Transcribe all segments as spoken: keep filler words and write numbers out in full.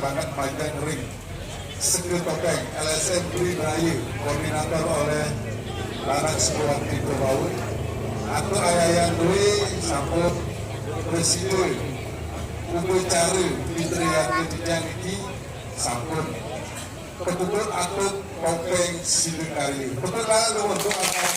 Banget panjang ring. Seke Topeng, L S M Bli Merayu, koordinator oleh Lanang Sekolah Pintu Laut. Atau Ayayan Dwi, sampun presiden. Upacara Fitri Yati Dijang iki sampun. Kebetulan atau Topeng Silikari. Betul lah, lu untuk apa?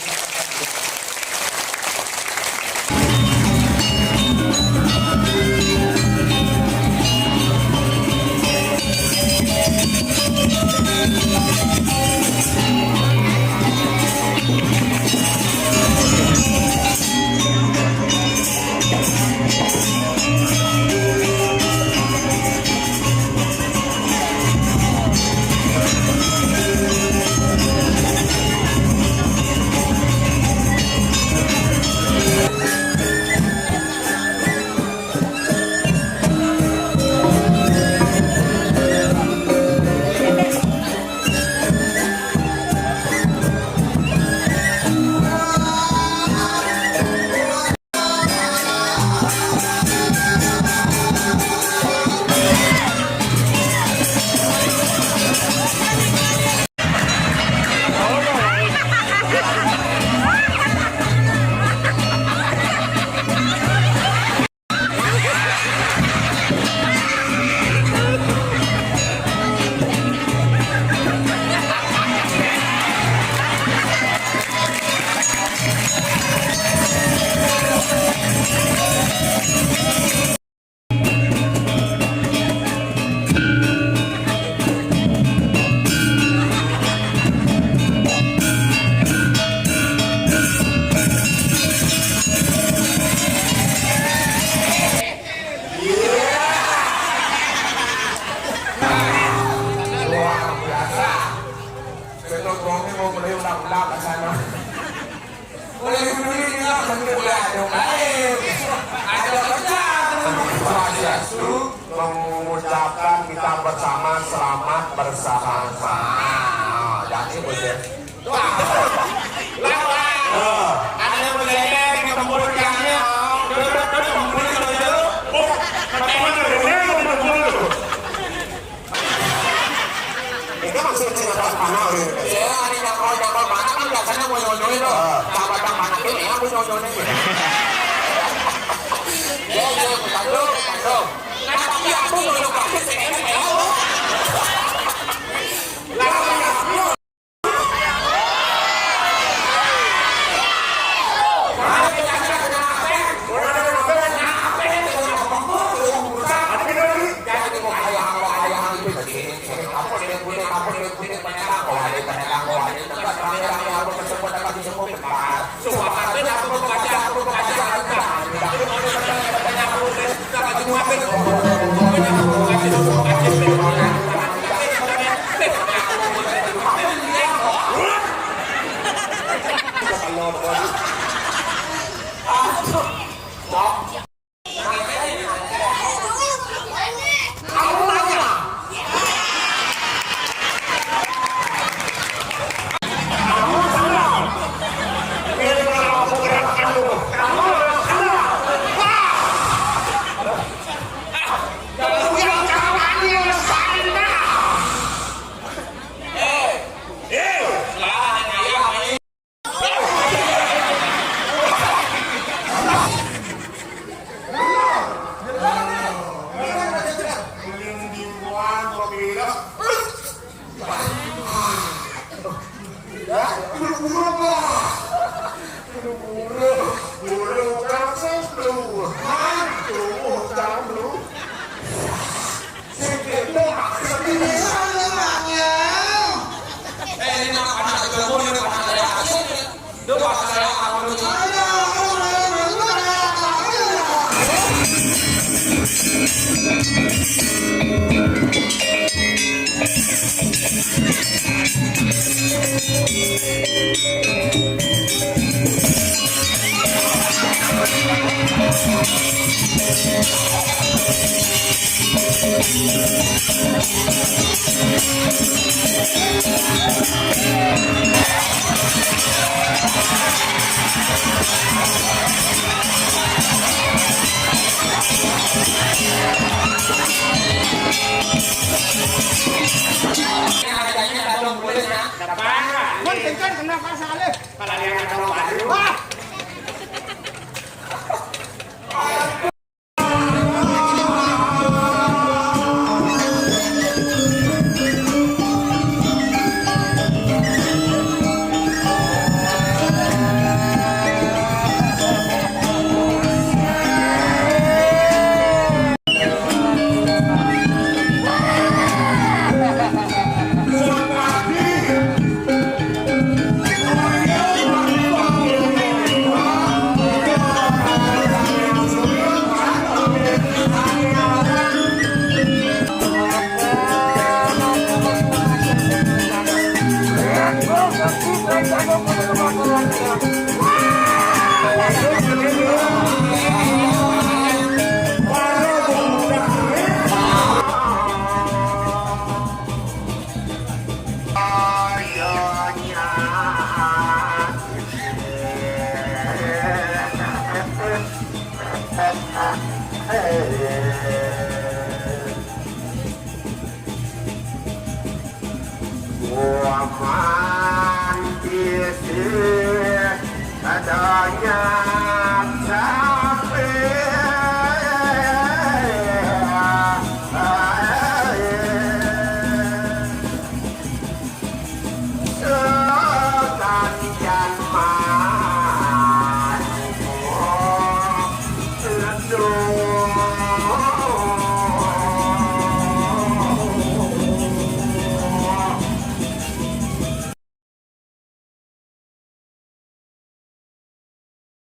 Luar biasa. Saya tuh bohongnya mau beli ulang-ulang ke sana. Boleh dulu ini lah, bentuk ya, dong. Ayo. Ada kerja. Swastiastu, mengucapkan kita bersama selamat bersama-sama. Nah, jadi, Bu, ya. Wah. Lawan. Ada yang bergeser, yang kempul, yang, yang, yang kempul, yang, yang, yang, Itu maksudnya nyangkut panah, ya. Iya, ada nyangkut, nyangkut panah kan biasanya mau nyonyoin tuh. Ah. Nyangkut yang panah ini, ya, mau nyonyoin gitu. Iya, iya, bukan tuh, bukan tuh. Nah, tapi aku mau nyonyoin sih, ini, ya. Lah, ya.